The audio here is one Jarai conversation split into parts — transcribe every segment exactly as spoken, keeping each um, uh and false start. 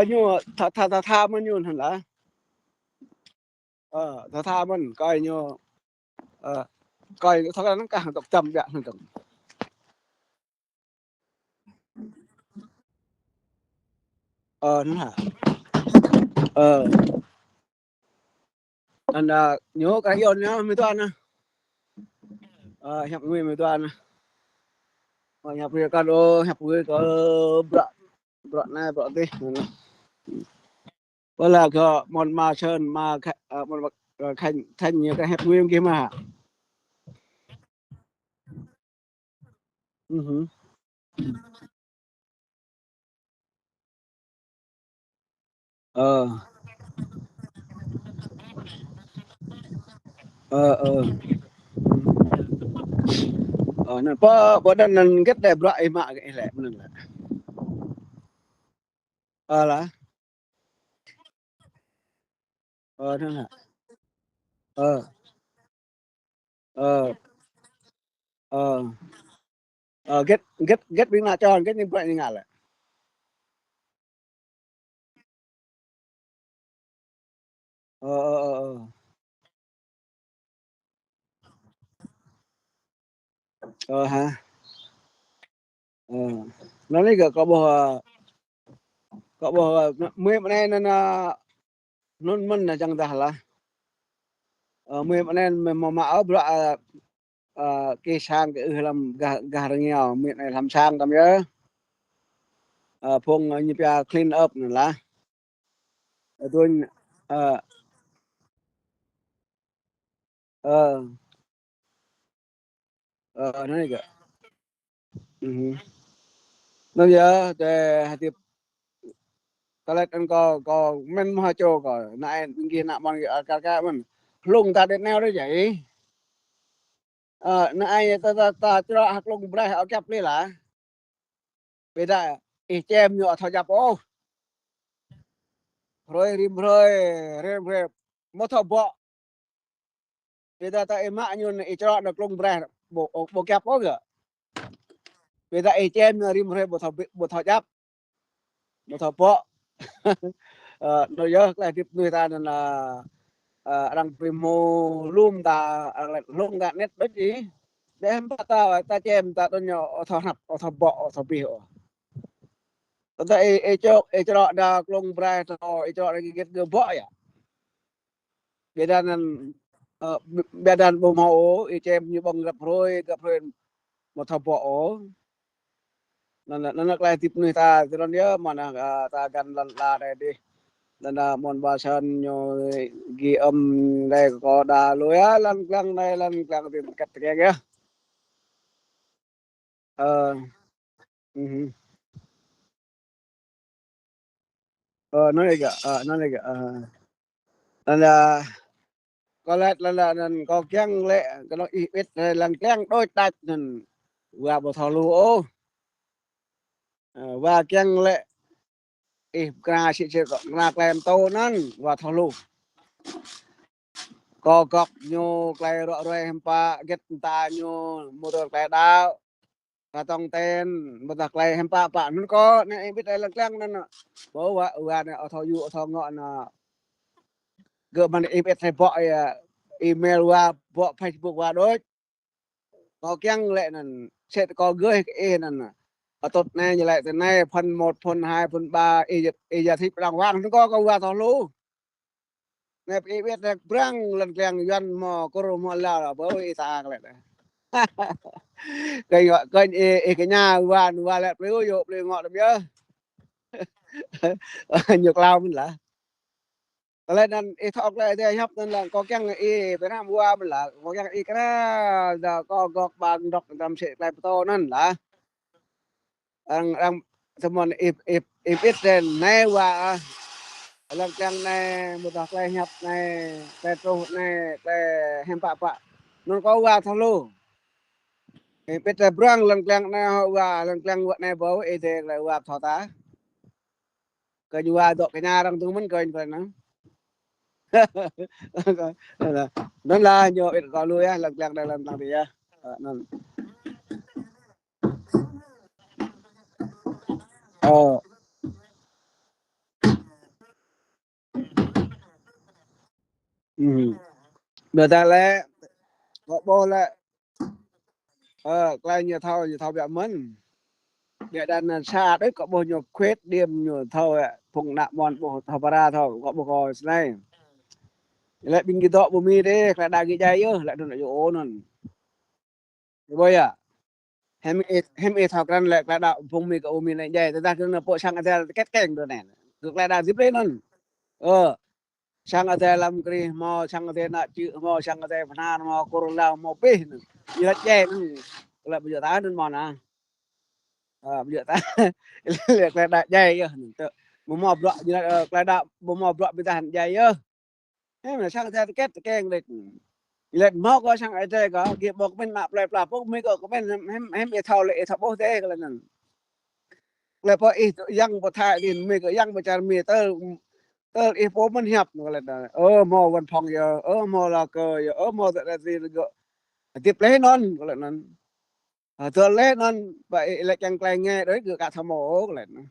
Ñu tha, tha, tha, tha mơ̆n ñu anŭn lah. Ơ, tha, tha mơ̆n, kơi ñu, ơ, kơi thâo kơ anŭn kah dŏ čăm biă anŭn dŏ. Ơ, anŭn hă. Ơ. Anŭn, ơ, ñu kah yua ñu mơ̆ tuan anŭn. Ơ, hiăp ngui mơ̆ tuan anŭn. Ơ, hiăp ngui kơ đô, hiăp ngui kơ bruă, bruă anai, bruă adih. Wơ̆t lah kơ mơ̆n mă sơ̆n, mă kha-, ơ, mơ̆n mă, ơ, khan, khan ñu kơ hiăp ngui mơ̆n kơ mă. Mhm. Ơ. Ơ, ơ. Ơ, anŭn pơ, pơ anŭn, anŭn hơget đe bruă ih mă kơ ih lĕ, mơ̆n lĕ. Ơ lah. Ơ, anŭn hă. Ơ. Ơ. Ơ. Ơ, hơget, hơget, hơget ƀing ană čô, hơget ñu bruă ñu ngă lĕ. Ơ, ơ, ơ, ơ. Ơ hă. Ơ. Anŭn anai kơ kâo ƀuh, ơ, kâo ƀuh, ơ, mơ̆ng anai anŭn, ơ, anŭn mơ̆n anŭn čang dah lah. Ơ, mơ̆ng anai mơ̆n mă, mă, ơ, bruă, ơ, ơ, kơ sang kơ ưh lăm gah, gah rơngiao, mơ̆ng anai lăm sang tăm yơh. Ơ, phung, ơ, ñu pia clean up anŭn lah. Ơ, tuan, ơ, ơ. Ơ, anai kơ. Mhm. Anŭn yơh, tơ hơdip tơlơi anŭn kâo, kâo mơ̆n mơ̆ hă čô kâo. Anai ƀing gih ană mơ̆n gih, ơ, kar kar mơ̆n. Hlung ta đet neo đôč jai. Ơ, anai ta, ta, ta črŏk hă klung braih ơ kiăp lĕ lah. Ƀiădah ih čem ñu ƀu thâo djăp ôh. Hrơi rĭm hrơi, rĭm hrơi. Ƀu thâo ƀŏ. Ƀiădah ta ih mă ñu anŭn ih črŏk anŭn klung braih ƀu, ƀu kiăp ôh gơ̆. Ƀiădah ih čem ñu rĭm hrơi ƀu thâo, ƀu thâo djăp. Ƀu thâo ƀŏ. Ơ, anŭn yơh tơlơi hơdip mơnuih ta anŭn, ơ, ơ, arăng pơhmu lŏm ta, arăng lĕ hlung ta net ƀĕ či. Đe hơmâo ta, ta čem ta tơña ƀu thâo hnăp, ƀu thâo ƀŏ, ƀu thâo abih ôh. Tơdah ih, ih črŏk, ih črŏk đa klung braih thâo, ih črŏk đa hơget gơ̆ ƀŏ yơh. Ƀiădah anŭn, ơ, ƀiădah ƀu hmâo ôh, ih čem ñu ƀơ̆ng grăp hrơi, grăp hrơi ƀu thâo ƀŏ ôh. Anŭn, anŭn, anŭn tơlơi hơdip mơnuih ta, tơdron yơh, mơ̆n, ơ, ta găn lŏn ala anai dih. Anŭn, anŭn mơ̆n ba săn ñu gih ăm anai kơ kâo đa lui yơh, lŏn kiăng anai, lŏn kiăng ti kăt kiăng yơh. Ơ. Mhm. Ơ, anŭn lĕ gơ̆, ơ, anŭn lĕ gơ̆, ơ. Anŭn, ơ, kâo laĭ lăng, lăng, anŭn kâo kiăng lĕ, kơ anŭn ih ƀĭt lăng kiăng đôč đač anŭn. Wa ƀu thâo hluh ôh. Ơ, wa kiăng lĕ, ih kơna sĭt sĭt kơ kơna tơlơi pơtô anŭn, wa thâo hluh. Kâo gŏk ñu tơlơi ruă ruai hiư̆m pă, hơget mơta ñu, mơ̆ tơlơi đaŏ. Kơ tong ten, ƀôdah tơlơi hiư̆m pă pă. Anŭn kâo, anai ih ƀĭt lăng kiăng anŭn. Ƀu wa, wa anai ƀu thâo yua, ƀu thâo ngŏ anŭn. Gơ̆ mơ̆n ih ƀĭt anai ƀŏ yơh, email wa, ƀŏ Facebook wa đôč. Kâo kiăng lĕ anŭn, sĭt kâo gơih kơ ih anŭn. Atŭt anai ñu laĭ tui anai, phần một, phần hai, phần ba, ih, ih yua thĭp đang wang, anŭn kâo, kâo wa thâo hluh. Anai ih ƀĭt anai brăng lŏn kiăng Yuan mơ̆ Kur mơ̆ Lao lah, ƀu ih ta kơ lĕ. Kơnh, kơnh ih, ih kơ ñu wa, wa lĕ plei yơh, plei ngŏ đăm yơh. Ñu klao mơ̆n lah. Tơlơi anŭn ih thâo tơlơi Ơi Adai hiăp anŭn lah, kâo kiăng ih pơhrăm wa mơ̆n lah, kâo kiăng ih kơna, dah kâo gŏk ƀăng dŏ tơm sĭt tơlơi pơtô anŭn lah. Arăng, arăng tơmơ̆n ih, ih, ih ƀĭt anai wa, ơ. Lăng kiăng anai, ƀôdah tơlơi hiăp anai, tơlơi truh anai, tơlơi hiư̆m pă pă. Anŭn kâo wa thâo hluh. Ih ƀĭt tơlơi brăng lăng kiăng anai wa, lăng kiăng wa anai ƀu, ih dê tơlơi wa thâo ta. Kơnh wa dŏ kơ ñu arăng tŭ mơ̆n kơnh tơlơi anŭn. Anŭn lah ñu ƀĭt kâo lui yơh, lăng kiăng anai lăng kiăng adih yơh. Ơ, anŭn. Ơ. Ư. Ƀiă ta lĕ, kâo ƀuh lĕ, ơ, tơlơi ñu thâo, ñu thâo biă mơ̆n. Biă đa anŭn sa đôč kâo ƀuh ñu khuyết điểm ñu thâo, ơ, phung ană mơnuih ƀuh thâo pơra thâo, kâo ƀuh kâo snei. Lĕ ƀing gih dŏ ƀu mĭn dêh, tơlơi đaŏ gih djai yơh, lĕ anŭn yơh ôh anŭn. Ƀơi yơh. Hiư̆m ih, hiư̆m ih thâo krăn lĕ tơlơi đaŏ phung Mi kơ ƀu mĭn lĕ djai, tơdah kơ anŭn pô sang Adai tơkĕt keng tui anai. Kơ tơlơi đaŏ djŏp lĕ anŭn. Ơ. Sang Adai Lam Krist hmâo, sang Adai Ană Čư̆ hmâo, sang Adai Bơhnar hmâo, Kur Lao hmâo pih anŭn. Ñu laĭ djai anŭn. Tơlơi ƀu djơ̆ ta anŭn mơ̆n ah. Ơ, ƀu djơ̆ ta. Lĕ tơlơi đaŏ djai yơh anŭn. Tơ, ƀu hmâo bruă, ñu laĭ, ơ, tơlơi đaŏ ƀu hmâo bruă ƀing ta anŭn djai yơh. Hiư̆m lĕ sang Adai tơkĕt tơkeng lĕ. Lĕ hmâo kơ sang Adai kơ, gih ƀuh kơ pơmĭn ană plơi pla, pô Mi kơ pơmĭn hiư̆m, hiư̆m, hiư̆m ih thâo lĕ ih thâo ƀuh dêh kơ lĕ anŭn. Lĕ pô ih tơ yang pô Thái dih, Mi kơ yang pô čar Mi tơl, tơl ih pô mơ̆n hiăp kơ lĕ anŭn. Ơ, hmâo văn phòng yơh, ơ, hmâo lager yơh, ơ, hmâo tơ đa dih gơ̆. Hơdip lĕ anŭn kơ lĕ anŭn. Ơ, tơl lĕ anŭn, ƀă ih lĕ kiăng tơlơi ngă đôč gơ̆ ka thâo hmâo kơ lĕ anŭn.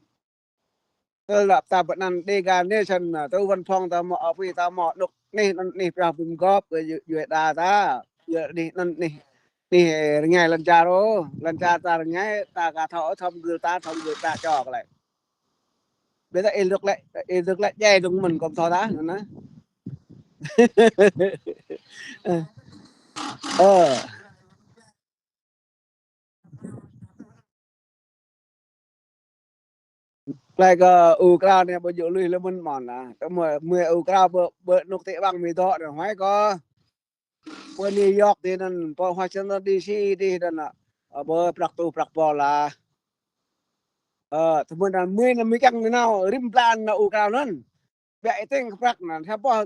Tơ lăp ta pơanăn Dega Nation, tơ văn phòng ta hmâo, office ta hmâo, anŭn anih, anŭn anih pioh pơgop kơ yu-, yua đa ta. Yua anih, anŭn anih, anih rơngai lŏn čar ôh, lŏn čar ta rơngai, ta ka thâo, thâo gưl ta, thâo gưl ta čŏk lĕ. Ƀiă ta ih lŭk lĕ, ih lŭk lĕ djai dơ̆ng mơ̆n kơ thâo ta, anŭn ah. Ơ. Tơlơi kơ ur krao anai ƀu djơ̆ lui lĕ mơ̆n mơ̆n ah. Tơ mơ̆, mơ̆ ur krao ƀơi, ƀơi anŭn tơ̆ ƀăng Mi dŏ anŭn huai kơ. Ƀơi New York dih anŭn, ƀơi Washington D C dih anŭn ah. Ơ, ƀơi prăk tu prăk pô lah. Ơ, tơ mơ̆ anŭn mơ̆ anŭn Mi kiăng nao rĭm blan nao ur krao anŭn. Biă ih tơ̆ng kơ prăk anŭn, sa boh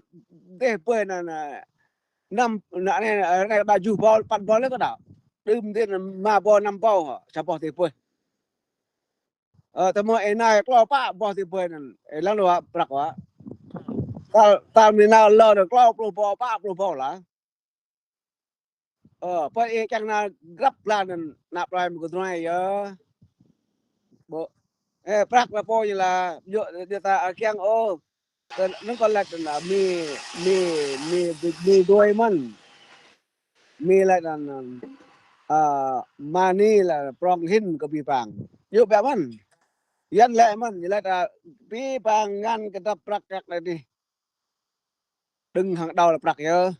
dêh pơih anŭn, anŭn, năm, anŭn, anai, anai đa juh boh, păn boh lĕ kơ đaŏ. Đưm dih anŭn rơma boh, năm boh, sa boh dêh pơih. Ơ, tơ mơ̆ ih nao klâo pă boh dêh pơih anŭn, ih lăng lu prăk wă. Tal, tal Mi nao lơ anŭn klâo pluh boh, pă pluh boh lah. Ơ, pơ ih kiăng nao grăp blan anŭn, ană plơi mơ̆ng kơdruai yơh. Ƀu, ơ, prăk lah pô ñu lah, yua, yua ta, ơ, kiăng ôh. Tơ, anŭn kâo laĭ anŭn lah Mi, Mi, Mi, Mi, Mi đuaĭ mơ̆n. Mi laĭ anŭn, anŭn, ơ, mơ̆ng anai lah prŏng hĭn kơ abih bang. Yua biă mơ̆n. Yuan laĭ mơ̆n, ñu laĭ, ơ, abih bang ngăn kơ drap prăk kăk lĕ dih. Đơ̆ng hăng đao lĕ prăk yơh.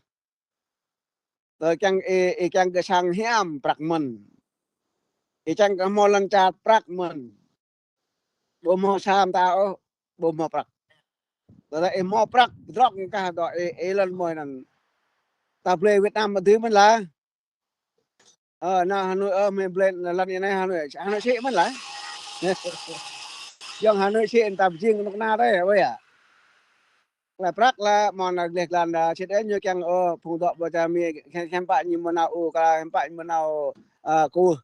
Tơ kiăng ih, ih kiăng kơ sang hiam prăk mơ̆n. Ih kiăng kơ hmâo lŏn čar prăk mơ̆n. Ƀu hmâo sang ta ôh, ƀu hmâo prăk. Tơdah ih hmâo prăk, drŏk kah dŏ ih, ih lŏn mơ̆n anŭn. Ta blơi Việt Nam mơ̆n dih mơ̆n lah. Ơ, nao Hà Nội, ơ, mơ̆n blơi lŏn anai Hà Nội, Hà Nội sĭ mơ̆n lah. Yua Hà Nội sĭ ta pơjing kơnuk kơna dih, ƀơi yơh. Tơlơi prăk lah, mơ̆n anai gleh glan đa, sĭt ơ ñu kiăng, ơ, phung dŏ ƀơi čar Mi, hiư̆m, hiư̆m pă ñu mơ̆ nao ur krao, hiư̆m pă ñu mơ̆ nao, ơ, kuh.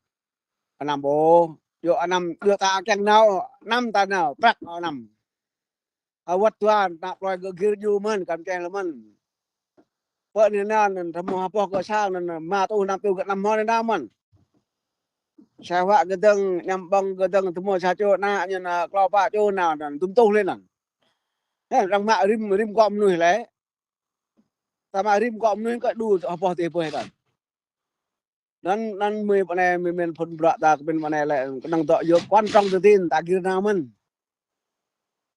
Anăm ƀu, yua anăm, yua ta kiăng nao, anăm ta nao, prăk anăm. Ơ, wơ̆t dua, ană plơi gơ̆ gir djru mơ̆n, kăm čeh lĕ mơ̆n. Pơ anai anŭn, tơ mơ̆ hơpă kơ sang anŭn, rơma rơtuh, năm rơtuh gơ̆ anăm hmâo anai nao mơ̆n. Sa huă gơdơ̆ng, añăm ƀơ̆ng gơdơ̆ng, tơ mơ̆ sa čô ană ñu anŭn, klâo pă čô ană anŭn, dŭm rơtuh lĕ anŭn. Hă, arăng mă rĭm, rĭm gŏ mơnuih lĕ. Ta mă rĭm gŏ mơnuih kơ đu hơpă dêh pơih anŭn. Anŭn, anŭn mơ̆ pơ anai mơ̆ mơ̆n phun bruă ta kơ pơmĭn pơ anai lĕ kơnơ̆ng dŏ yơh quan trọng tơ tin ta gir nao mơ̆n.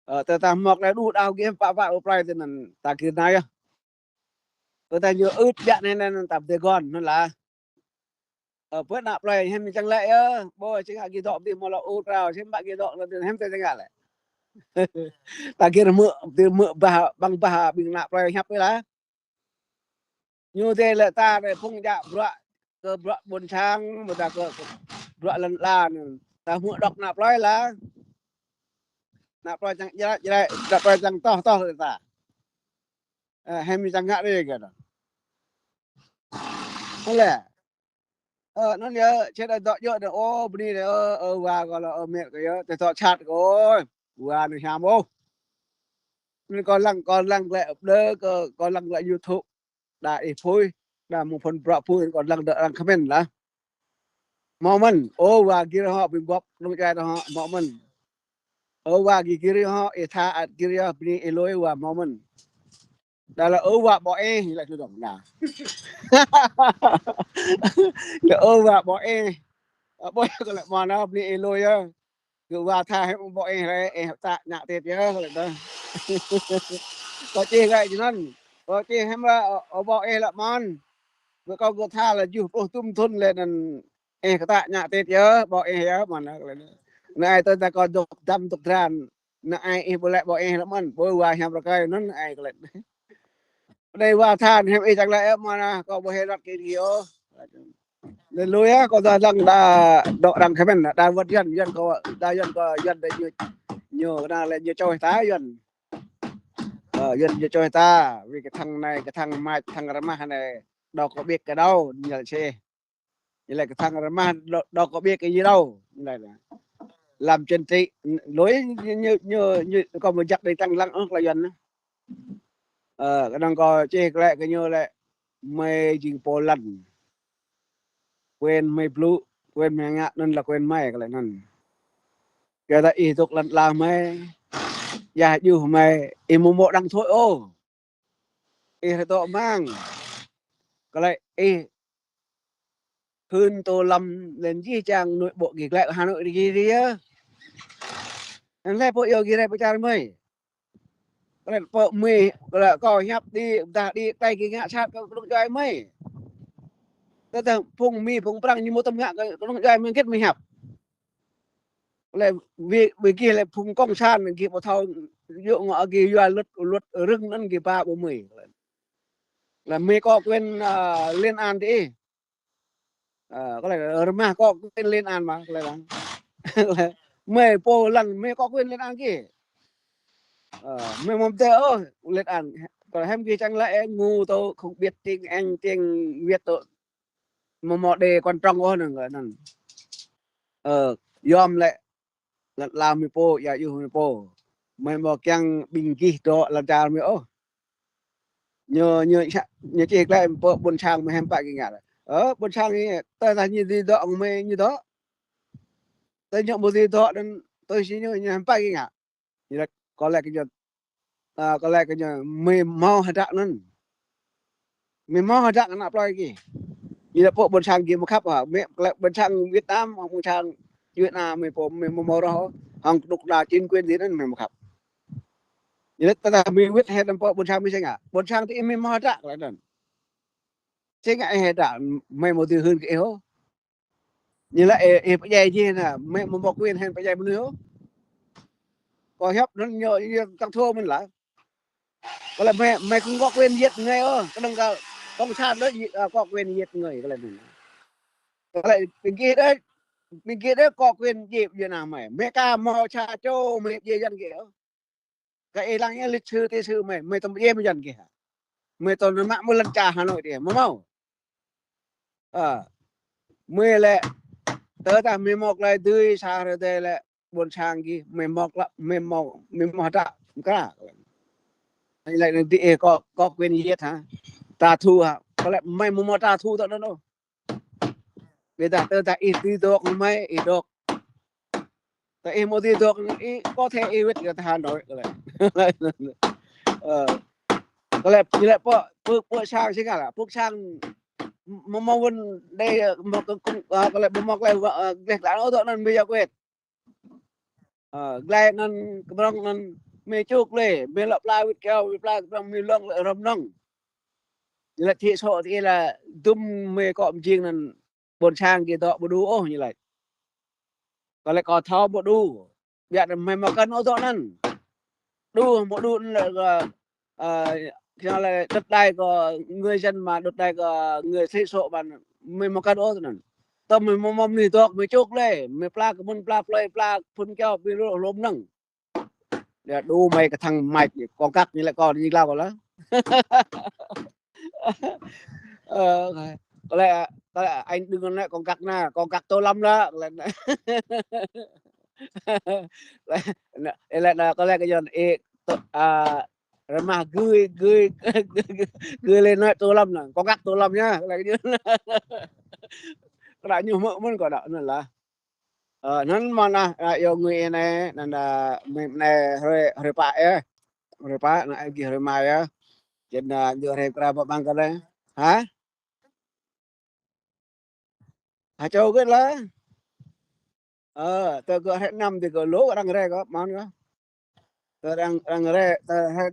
Ơ, tơ ta hmâo tơlơi đu đao gih pă pă ƀu plơi tơ anŭn ta gir nao yơh. Tơ ta ñu ưt biă anai anŭn ta pơdơi gŏn anŭn lah. Ơ, pơ ană plơi hiư̆m čang lĕ yơh, ƀu čang ngă gih dŏ pơdih hmâo lŏ ur krao, hiư̆m pă gih dŏ lŏ hiư̆m tơ čang ngă lĕ. Ta gir hmư̆, pơdih hmư̆ bah, ƀăng bah ƀing ană plơi hiăp ih lah. Ñu dêh lĕ ta anai phung djă bruă, kơ bruă ƀôn sang, ƀôdah kơ, kơ bruă lŏn ala anŭn. Ta hmư̆ dŏ ană plơi lah. Ană plơi čang jrăi, jrăi, ană plơi čang toh, toh lĕ ta. Ơ, hiư̆m čang ngă dih kơ ta. Lĕ. Ơ, anŭn yơh, čĕ đa dŏ djơ̆ đa, ơ, bơni đa, ơ, ơ, wa kơ lŏ, ơ, met kơ yơh, tơ dŏ čat kơ, ơi. Wa anŭn hiam ôh. Anŭn kâo lăng, kâo lăng glaĭ upload kơ, kâo lăng glaĭ YouTube. Đa ih phui, đa mơ̆ng phun bruă phui, kâo lăng đa arăng comment lah. Hmâo mơ̆n, ơ, wa gir hŏ, ƀing gŏp, nŭng čai hŏ, hmâo mơ̆n. Ơ, wa gir gir hŏ, ih tha ăt gir yơh, bơni ih lui, wa hmâo mơ̆n. Đa lĕ ơ wa ƀô̆ ih, lĕ tui dong đa. Lĕ ơ wa ƀô̆ ih. Ơ, ƀô̆ ih kơ lĕ mơ̆n ơ, bơni ih lui yơh. Kơ wa tha hiư̆m ƀô̆ ih lĕ, ih ta ñă tĭt yơh, kơ lĕ tơ. Kâo čih kơ ih jơnăn. Kâo čih hiư̆m lĕ, ơ, ƀô̆ ih lĕ mơ̆n. Kơ kâo kơ tha lĕ juh pluh tum thŭn lĕ anŭn ih kơ ta ñă tĭt yơh, ƀô̆ ih yơh mơ̆n, kơ lĕ. Anai tơ ta kâo dŏ dăm dŏ dran. Anai ih ƀu lĕ ƀô̆ ih lĕ mơ̆n, ƀu wa hiam rơkơi anŭn ai kơ lĕ. Anai wa tha hiư̆m ih čang lĕ mơ̆n, kâo ƀu hĭ lăt kơ ih ôh. Lĕ lui yơh, kâo ta dăng đa dŏ arăng kơ mĕn, đa wơ̆t Yuăn, Yuăn kâo, đa Yuăn kâo, Yuăn đa ñu, ñu kơ đa lĕ ñu čoh ta Yuăn. Ơ, Yuăn ñu čoh ta, vì kơ thăng anai, kơ thăng mač, thăng rơmah anai, dŏ kơ ƀiă kơ đao, ñu lĕ čih. Ñu lĕ kơ thăng rơmah dŏ, dŏ kơ ƀiă kơ ñu đao. Ñu lĕ lăm chính trị, lui ñu, ñu, ñu, ñu, kâo mơ̆ jak đĭ tăng lăng ôh kơ lĕ Yuăn. Ơ, kơnơ̆ng kâo čih kơ lĕ kơ ñu lĕ mơi jing pô lăn. Quyền mơi blŭ, quyền mơi ngă anŭn lĕ quyền mơi kơ lĕ anŭn. Kơ ta ih dŏ lăn ala mơi, yah juh mơi, ih mơ̆ mơ̆ đang thôi ôh. Ih rơtŏ mang. Kơ lĕ ih hưn tô lăm lên jih jang nội bộ gih glaĭ Hà Nội gih yơh. Anŭn lĕ pô yơh gih rai pơ čar mơi. Kơ lĕ pô mơi, kơ lĕ kâo hiăp đĭ, dah đĭ, tơlơi gih ngă sat kơ kơnung djuai mơi. Tơdah phung Mi, phung Prăng ñu mơ̆ tơm ngă kơ kơnung djuai mơi hơget mơi hiăp. Lĕ vì, vì gih lĕ phung cộng sản gih ƀu thâo yua ngă gih yua luật, luật rừng anŭn gih ba ƀu mơi. Lĕ mơi có quyền, à, lên án đĭ. Ờ, kơ lĕ rơmah có quyền lên án mơ̆, kơ lĕ lăng. Mơi pô lăn mơi có quyền lên án gih. Ờ, mơi mơ̆ tơ ôh lên án. Kơ lĕ hiư̆m gih čang lĕ ngu tô không biết tiếng Anh, tiếng Việt tô. Mơ̆ mơ̆ đe quan trọng ôh anŭn kơ anŭn. Ơ, yom lĕ, lăn ala mơi pô, yah juh mơi pô. Mơi mơ̆ kiăng ƀing gih dŏ lăn čar mơi ôh. Ñu, ñu, ñu čih glaĭ pơ ƀôn sang mơi hiư̆m pă gih ngă. Ơ, ƀôn sang ñu, tơdah ñu dưi dŏ mơi ñu dŏ. Tơdah ñu ƀu dưi dŏ anŭn, tui si ñu, ñu hiư̆m pă gih ngă. Ñu lĕ, kâo lĕ kơ ñu, a, kâo lĕ kơ ñu, mơi hmâo hơdră anŭn. Mơi hmâo hơdră ană plơi gih. Ñu lĕ pơ ƀôn sang gih mơ̆ khăp hă, mơi kơ lĕ ƀôn sang Việt Nam, ƀôn sang Việt Nam mơi pô mơi mơ̆ hmâo rŏh, hăng kơnuk kơna chính quyền dih anŭn mơi mơ̆ khăp. Ñu lĕ tơdah mơi wĭt hĕ anŭn pơ ƀôn sang mơi sĕ ngă. Ƀôn sang tơ ih mơi hmâo hơdră kơ lĕ anŭn. Sĕ ngă ih hơdră mơi mơ̆ dưi hưn kơ ih ôh. Ñu lĕ ih, ih pơdjai jih anai, mơi mơ̆ mơ̆ quyền hĕ pơdjai mơnuih ôh. Kâo hiăp anŭn ñu, ñu tăng thua mơ̆n lah. Kơ lĕ mơi, mơi không có quyền giết người ôh. Kơnơ̆ng kơ cộng sản đó, à, có quyền giết người, kơ lĕ anŭn. Kơ lĕ ƀing gih đơi, ƀing gih đơi có quyền giết Việt Nam mơi. Mơi ka hmâo sa čô mơi pơdjai Yuăn gih ôh. Kơ ih lăng yơh lịch sử, lịch sử mơi, mơi tơm pơdjai mơi Yuăn gih hă. Mơi tơm nao mă mơ̆ lăn čar Hà Nội đih, mơ̆ hmâo. Ơ, mơi lĕ, tơdah mơi mơ̆ glaĭ dưi sa hrơi tơdơi lĕ, ƀôn sang gih, mơi mơ̆ glaĭ, mơi mơ̆, mơi mơ̆ hơdră, mơ̆ kra. Anai lĕ anai đĭ ih có, có quyền giết hả? Trả thù hả? Kơ lĕ mơi mơ̆ mơ̆ trả thù tơ anŭn ôh. Ƀiădah tơdah ih dưi dŏ mơi, ih dŏ. Tơ ih mơ̆ dưi dŏ, ih có thể ih wĭt kơ Hà Nội kơ lĕ. Ơ. Kơ lĕ, ñu lĕ pơ, pơ, pơ sang sĕ ngă lah, pơ sang mơ̆ mơ̆ wơ̆n đơi, mơ̆ kơ kung, ơ, kơ lĕ mơ̆ mơ̆ glaĭ, ơ, glaĭ glaĭ ôh tơ anŭn mơi yua wĭt. Ơ, glaĭ anŭn, kơ prŏng anŭn, mơi čuk lĕ, mơi lŏ pla wĭt kơ, wĭt pla kơ prŏng mơi lŏng lĕ rŏm nŏng. Ñu lĕ thĭ sô tơ ih lah, dŭm mơi kŏ mơjing anŭn, ƀôn sang gih dŏ ƀu đu ôh ñu laĭ. Kơ lĕ kâo thâo ƀu đu. Biă anŭn mơi mơ̆ kăn ôh dŏ anŭn. Đu, ƀu đu anŭn lĕ kơ, ơ, kơ lĕ đất đai của người dân mà đất đai của người thiểu số mà mơi mơ̆ kăn ôh dŏ anŭn. Tơdah mơi mơ̆ mơ̆ mơnuih dŏ mơi čuk lĕ, mơi pla kơ mơ̆n pla plơi pla phun kơyâo ƀing rŏ hlŏm nŏng. Đa đu mơi kơ thăng mač, kông kăk ñu lĕ kâo ñu lăi kâo lah. Ơ, kơ lĕ, kơ lĕ anh đừng có nói kông kăk anai, kông kăk tô lăm lah, kơ lĕ. Lĕ, lĕ, lĕ, kơ lĕ kơ Yuăn, ê, tô, a, rơmah gưi, gưi, gưi lĕ nói tô lăm lah, kông kăk tô lăm yơh, kơ lĕ kơ Yuăn. Kơ lĕ ñu hmư̆ mơ̆n kơ đa anŭn lah. Ơ, anŭn mơ̆n lah, a, yua ngui anai, anŭn, a, mơi anai hrơi, hrơi pă yơh. Hrơi pă, anai gih hrơi mai yơh. Jing na ñu rep kra ƀơ̆ng kơ lĕ. Hă? Hă čô gơ̆ lah. Ơ, tơ gơ̆ hrĕ năm tơ gơ̆ lŏ arăng rai gơ̆, mơ̆n gơ̆. Tơ arăng, arăng rai, tơ hrĕ,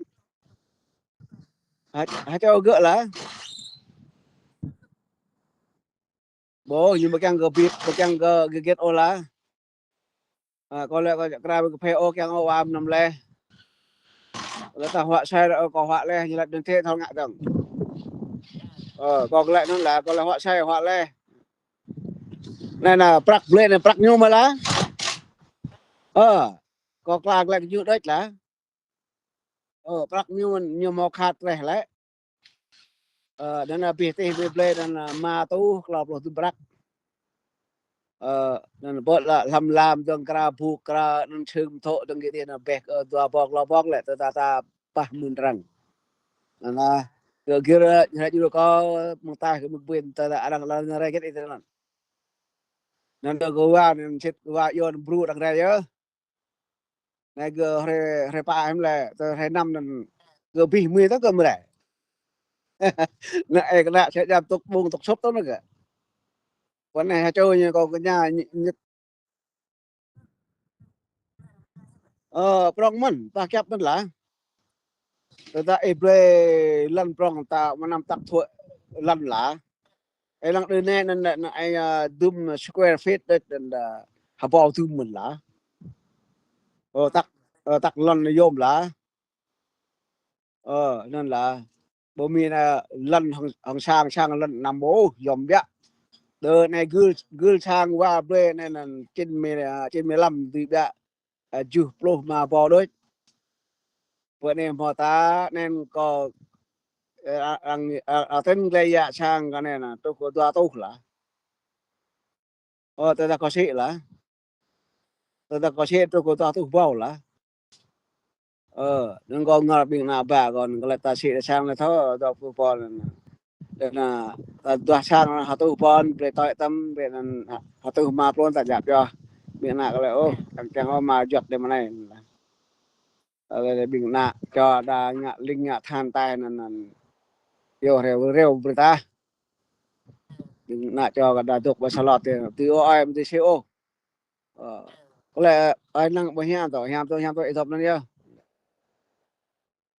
hă, hă čô gơ̆ lah. Ƀôh, ñu ƀu kiăng gơ̆ bit, ƀu kiăng gơ̆ gơgĕt ôh lah. Ơ, kâo lĕ kâo čă kra ƀing kơ phê ôh, kiăng ôh wa mơnam leh. Lĕ ta huă sai, ơ, kâo huă leh, ñu lĕ đơn thể thâo ngă dơ̆ng. Ơ, kâo lĕ anŭn lah, kâo lĕ huă sai, huă leh. Anai, anai, prăk blĕ anai, prăk ñu mơ̆ lah. Ơ, kâo kla glăi kơ ñu đôč lah. Ơ, prăk ñu, ñu hmâo khăt reh lĕ. Ơ, anŭn abih tih blĕ, blĕ anŭn, ơ, rơma rơtuh klâo pluh tơm prăk. Ơ, anŭn ƀơi lah lăm lăm dơ̆ng kra buk kra anŭn čơm thŏk dơ̆ng gơ̆ tih anŭn ƀĕ, ơ, dua ƀong klâo ƀong lĕ, tơ ta ta pah mưn arăng. Anŭn lah, gơ̆ gir, ơ, ñu rai jru kâo, mơ̆ng taih kơ mơ̆ng ƀuôn, tơ ta arăng lăng rai gĕt ih tơ anŭn. Anŭn tơ gơ̆ wa, anŭn čit gơ̆ wa yua anŭn bru arăng rai yơh. Anai gơ̆ hrơi, hrơi pă hăm lĕ, tơ hrơi năm anŭn gơ̆ abih mơi tơ gơ̆ mơ̆ lĕ. Anai ê kơ ană čơđam tŭk ƀung tŭk sŭp tơ anŭn gơ̆. Pơ anai hă čô ñu kâo kơ ñu ñu, ñu. Ơ, prŏng mơ̆n, ta kiăp mơ̆n lah. Tơdah ih blơi lŏn prŏng ta mơnam tăk thuă lŏn lah. Ê lăng đơ nê anŭn, anŭn, anŭn, ê, ơ, dŭm square feet đôč anŭn, ơ, hơbâo dŭm mơ̆n lah. Ơ, tăk, ơ, tăk lŏn yôm lah. Ơ, anŭn lah. Ƀu mĭn, ơ, lŏn hăng, hăng sang, sang lŏn anăm ôh, yôm biă. Đơ anai gưl, gưl sang wa blơi anai anŭn chín mươi, ơ, chín mươi lăm dưi biă, ơ, tơjuh pluh rơma ƀâo đôč. Pơ anai hmâo ta, anŭn kâo, ơ, a, ang, a, a, ten glai yă sang kơ anai anŭn, truh kơ dua rơtuh lah. Ơ, tơdah kâo sĭ lah. Tơdah kâo sĭ truh kơ dua rơtuh ƀâo lah. Ơ, anŭn kâo ngă ƀing ană ƀă kâo, kơ lĕ ta sĭ sang lĕ thâo, dua rơtuh ƀâo anŭn. Anŭn, ta dua sang anŭn hơtuh ƀâo, blơi tơlơi tơm, blơi anŭn hơtuh rơma pluh ta djă̱ pioh. Ƀing ană kơ lĕ, ôh, kiăng kiăng ôh mă juăt đơi mơ̆ng anai. Ơ, lĕ ƀing ană čô đa ngă ling ngă than tai anŭn, anŭn. Yua reo reo brơi ta. Ƀing ană čô kơ đa dŏ ƀơi salot tơ, tui ôh ai mơ̆ tui sĭ ôh. Ơ, kơ lĕ ai năng ƀu hiam tơ, hiam tơ, hiam tơ ih dŏp anŭn yơh.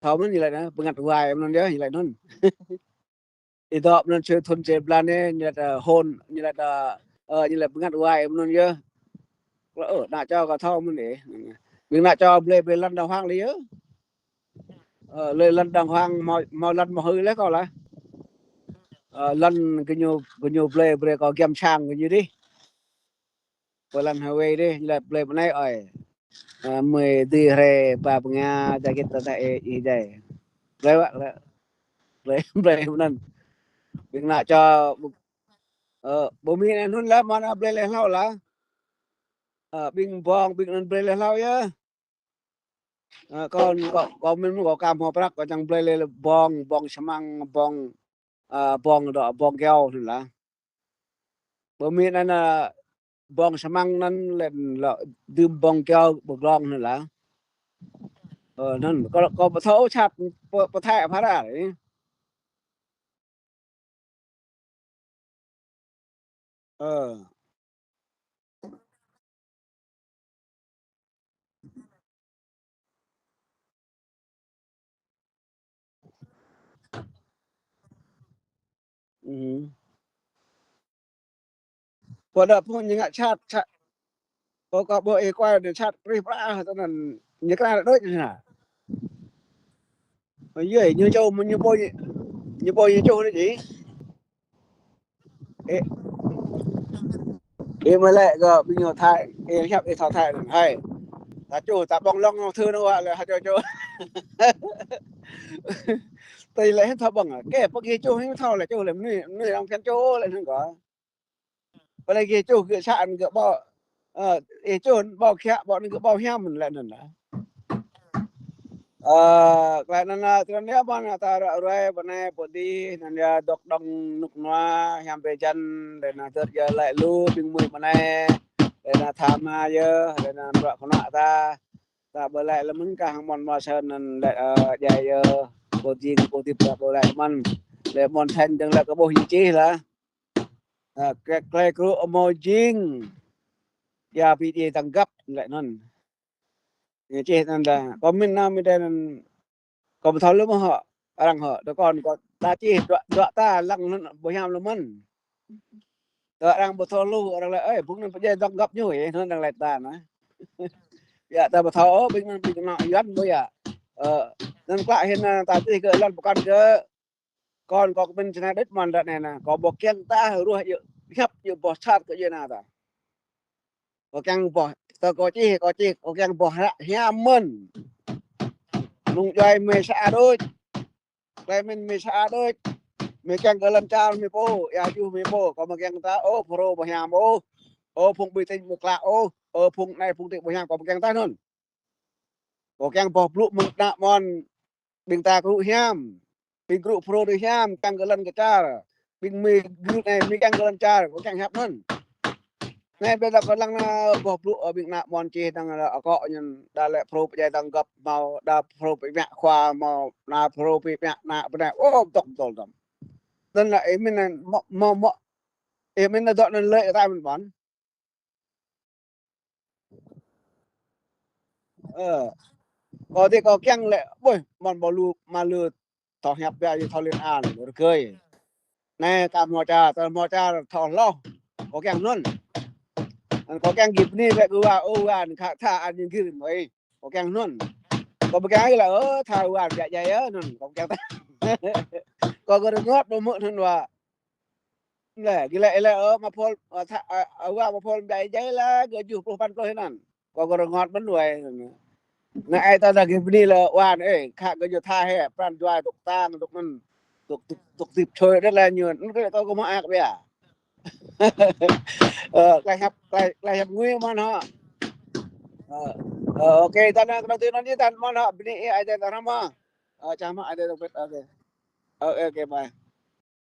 Thâo anŭn ñu lĕ anŭn, bơngăt wai anŭn yơh, ñu lĕ anŭn. Ih dŏp anŭn čơ thŭn čơ blan anai, ñu lĕ, ơ, hôn, ñu lĕ, ơ, ơ, ñu lĕ bơngăt wai anŭn yơh. Kơ lĕ, ơ, ană čô kâo thâo mơ̆n đĕ. Ƀing ană čô blơi, blơi lŏn đang huang lĕ yơh. Ơ, blơi lŏn đang huang hmâo, hmâo lŏn hmâo hư lĕ kâo lah. Ơ, lŏn gơñu, gơñu blơi, blơi kâo giăm sang gơñu dih. Pơ lŏn hơwei dih, ñu lĕ blơi pơ anai ơi. Ơ, mơi dưi hrơi ba pơnga, djai git tơdah ê, ih djai. Blơi wă, blơi, blơi, blơi pơ anŭn. Ƀing ană čô, ơ, ƀu mĭn anŭn lah, mơ̆n blơi leh hlâo lah. Ơ, ƀing ƀong, ƀing anŭn blơi leh hlâo yơh. Ơ, kâo, kâo, kâo mĭn kâo ka hmâo prăk, kâo čang blơi leh ƀong, ƀong samăng, ƀong, ơ, ƀong dŏ, ƀong kyâo anŭn lah. Ƀu mĭn anŭn, ơ, ƀong samăng anŭn lĕ lŏ dưm ƀong kyâo ƀu glông anŭn lah. Ơ, anŭn, kâo, kâo ƀu thâo sat pơ, pơ Thái phara anai. Ơ. Ơ. Pơ đa phung ñu ngă sat, sat. Kâo, kâo ƀuh ih kuai anŭn sat prih prah tơ anŭn ñu kra đôč anŭn hă. Ơ, yơh, ñu čô, ñu ƀuh, ñu ƀuh ñu čô anŭn či. Ê, ê, mơ̆ lĕ kơ ƀing ñu Thái, ê, hiăp ê thâo Thái anŭn, hai. Ta čuh, ta ƀơ̆ng lŏng thơ anŭn wă lĕ, ha, čuh, čuh. Tui lĕ hĭ thâo ƀơ̆ng, kơ pơgi čuh hĭ thâo lĕ čuh lĕ mơnuih, mơnuih arăng phiăn čuh lĕ anŭn kơ. Pơlơi gih čuh gih sat anŭn gih ƀâo, ơ, ih čuh ƀâo khiă, ƀâo anŭn gih ƀâo hiam lĕ anŭn lah. Ơ, tơlơi anŭn, ơ, tơlơi anŭn yơh ƀơ̆ng ta ră ruai pơ anai pơ adih, anŭn yơh dŏ dŏng rơnŭk rơnua, hiam bê jăn, lĕ anŭn tơl yơh lĕ lu ƀing mơi pơ anai, lĕ anŭn tha ma yơh, lĕ anŭn bruă kơnuă ta, ta ƀu lĕ lĕ mơ̆ng kah hăng ƀôn ƀôn sơnăn lĕ, ơ, djai yơh. pô jing, pô hơdip, pô laĭ mơ̆n. Lĕ mơ̆n thâo dơ̆ng lĕ kơ ƀuh ñu čih lah. Ha, kơ klei kru amâo jing. Ya pi djai tăng găp lĕ anŭn. Ñu čih anŭn dah. Kâo min nao mi dai anŭn. Kâo ƀu thâo lu mơ̆ hŏ, arăng hŏ, tơ kâo kâo ta čih dua, dua ta lăng anŭn ƀu hiam lu mơ̆n. Tơ arăng ƀu thâo lu, arăng laĭ, ơi, ƀing anŭn pơdjai dŏ găp ñu, ơ, anŭn arăng laĭ ta anai. Ya, ta ƀu thâo, ơ, ƀing anŭn ƀing anŏ Yuan ƀu ya. Ơ, anŭn klă hĭn, ơ, ta čih kơ lŏn pơkŏn kơ, kâo kâo kơ min čơnai đĕt mơ̆n ră anai anai, kâo ƀu kiăng ta ruah yơh, hiăp yơh boh sat kơ yơh anai ta. Kâo kiăng boh, tơ kâo čih, kâo čih, kâo kiăng boh hră hiam mơ̆n. Mơ̆ng djuai mơi sa đôč. Klei min mơi sa đôč. Mơi kiăng kơ lŏn čar mơi pô, ia juh mơi pô. Kâo ƀu kiăng ta, ơ, Phrô ƀu hiam ôh. Ơ, phung ƀing tĭng ƀu klă ôh. Ơ, phung anai phung tĭng ƀu hiam, kâo ƀu kiăng ta anŭn. Kâo kiăng boh blŭ mơ̆ng ană mơ̆n ƀing ta kru hiam. Ƀing kru Phrô đôč hiam, kiăng kơ lŏn kơ čar. Ƀing mơi gru anai, mơi kiăng kơ lŏn čar, kâo kiăng hiăp anŭn. Anai ƀiă ta kâo lăng anai boh blŭ, ơ, ƀing ană mơ̆n čih dơ̆ng lĕ akŏ ñu, đa lĕ Phrô pơdjai tăng găp hmâo, đa Phrô pơmă khua hmâo, đa Phrô pơmă ană bơnai. Ơ, dŏ tơl tơm. Anŭn lĕ ih min anŭn mơ̆, mơ̆, mơ̆, ih min anŭn dŏ anŭn lĕ ta min mơ̆n. Ơ. Kâo dih kâo kiăng lĕ, ƀuh, mơ̆n ƀu lu, mă lu, thâo hiăp biă yơh thâo lin an, rơgơi. Anai, ta hmâo čar, ta hmâo čar, thâo hloh. Kâo kiăng anŭn. Anŭn kâo kiăng gih bơni lĕ kơ wa, ơ, wa, anŭn khă tha, anŭn gir mơi. Kâo kiăng anŭn. Kâo ƀu kiăng lĕ, ơ, tha wa, biă djai, ơ, anŭn. Kâo kiăng ta. Kâo kơ rơngot, ƀu mơ̆ anŭn wa. Lĕ, gih lĕ, lĕ, ơ, mă phôl, ơ, tha, ơ, ơ, wa mă phôl biă djai lah, gơ̆ juh pluh păn pluh hinan. Kâo kơ rơngot mơ̆n wai. Anai ai ta dah gih bơni lĕ wan, ơ, khă gơ̆ juh tha hĕ, pran djuai dŏ tang, dŏ anŭn, dŏ, dŏ, dŏ tĭp čôi đĕt lah ñu, anŭn kơ kâo kơ mă ak biă. Ơ, klei hiăp, klei, klei hiăp ngui mơ̆n hŏ. Ơ, ơ, ok, ta anai kơ anŭn tui anŭn yơh ta mơ̆n hŏ, bơni ih ai ta ta hrăm hŏ. Ơ, čang mă ai ta ta pĕt, ok. Ơ, ok, bye.